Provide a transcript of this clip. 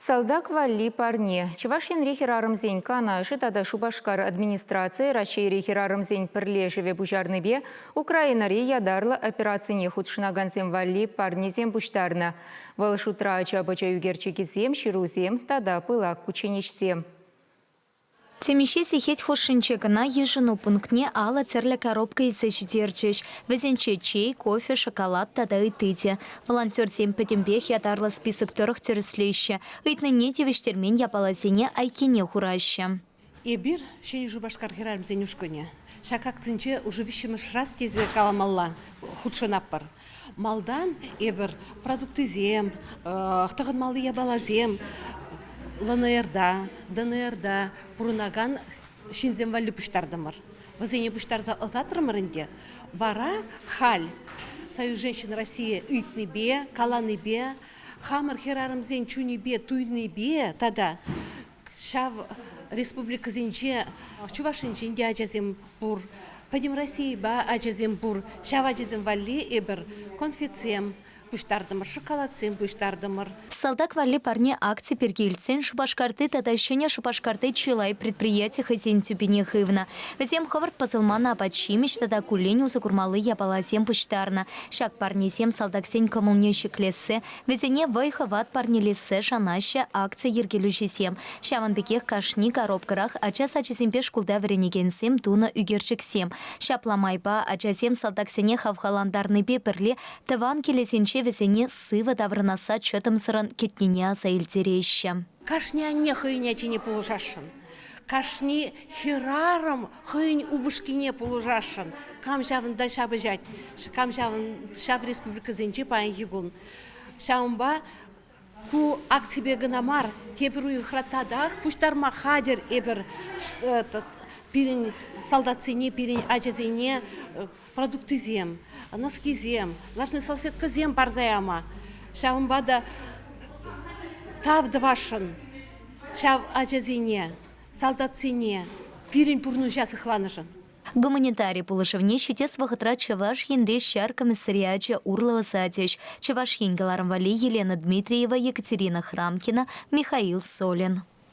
Салтак валли парне. Чӑваш Енри хӗрарӑмсен канашӗ тата Шупашкар администрацийӗ Раҫҫейри хӗрарӑмсен пӗрлешӗвӗ пуҫарнипе Украинӑри ятарлӑ операцине хутшӑнакансем валли парнесем пуҫтарнӑ. Вӑл шутра ача-пӑча ӳкерчӗкӗсем, ҫырусем тата пылак кучченеҫсем. Темиҫе сехет хушшинче кӑна йышӑну пунктне алӑ тӗрлӗ коробка илсе ҫитерчӗҫ. Вӗсенче чей, кофе, шоколад тата ытти те. Волонтерсем пӗтӗмпех ятарлӑ список тӑрӑх тӗрӗслеҫҫӗ, ыйтнине тивӗҫтермен япаласене айккине хураҫҫӗ. Эпир Ҫӗнӗ Шупашкар хӗрарӑмсен ушкӑнӗ. Ҫак акцинче уже виҫҫӗмӗш раз тесе каламалла хутшӑнатпӑр. Малтан эпир продуктисем, тӑхӑнмалли япаласем ЛНРта, ДНРта пурӑнакан ҫынсем валли пуҫтартӑмӑр. Вӗсене пуҫтарса ӑсатрӑмӑр ӗнтӗ. Вара халь Союз женщин России ыйтнипе, каланипе, хамӑр хӗрарӑмсен чунӗпе туйнипе тата Ҫав республикӑсенче Чӑвашӗнчен те ачасем пур, Пӗтӗм Российӑпа ачасем пур. Ҫав ачасем валли эпир конфетсем пуҫтартӑмӑр, шоколадсем пуҫтартӑмӑр. Салтак валли парне акци пирки илтсен Шупашкарти тата Ҫӗнӗ Шупашкарти чылай предприяти хӑйсен тӳпине хывнӑ. Вӗсем хӑвӑрт пӑсӑлман апат-ҫимӗҫ тата куллен усӑ курмалли япаласем пуҫтарнӑ. Ҫак парнесем салтаксен кӑмӑлне ҫӗклессе, Вӗсене вӑй-хӑват парнелессе шанаҫҫӗ акци йӗркелӳҫисем. Ҫавӑн пекех кашни коробкӑрах ача сачӗсемпе шкулта вӗренекенсем тунӑ ӳкерчӗксем. Ҫапла майпа ачасем салтаксене хавхалантарнипе пӗрле тӑван килӗсенче вӗсене сывӑ таврӑнасса чӑтӑмсӑррӑн кӗтнине аса илтереҫҫӗ. Кашни анне хӑйӗн ачине пулӑшасшӑн. Кашни хӗрарӑм хӑйӗн упӑшкине пулӑшасшӑн. Кам ҫавӑнта ҫапӑҫать, кам ҫавӑн ҫав республикӑсенче паянхи кун. Ҫавӑнпа ку акципе кӑна мар, тепӗр уйӑхра татах пуҫтарма хатӗр эпир пирӗн солдатсене, пирӗн ачасене продуктисем, носкисем, влажный салфеткӑсем парса яма. Ҫавӑнпа та тав тӑвасшӑн ҫав ачасене, салтаксене пирӗн пурнӑҫа сыхланӑшӑн. Гуманитари пулӑшӑвне ҫитес вӑхӑтра Чӑваш Енри ҫар комиссариачӗ урлӑ ӑсатӗҫ. Чӑваш Ен кӑларӑм валли Елена Дмитриева, Екатерина Храмкина, Михаил Солин.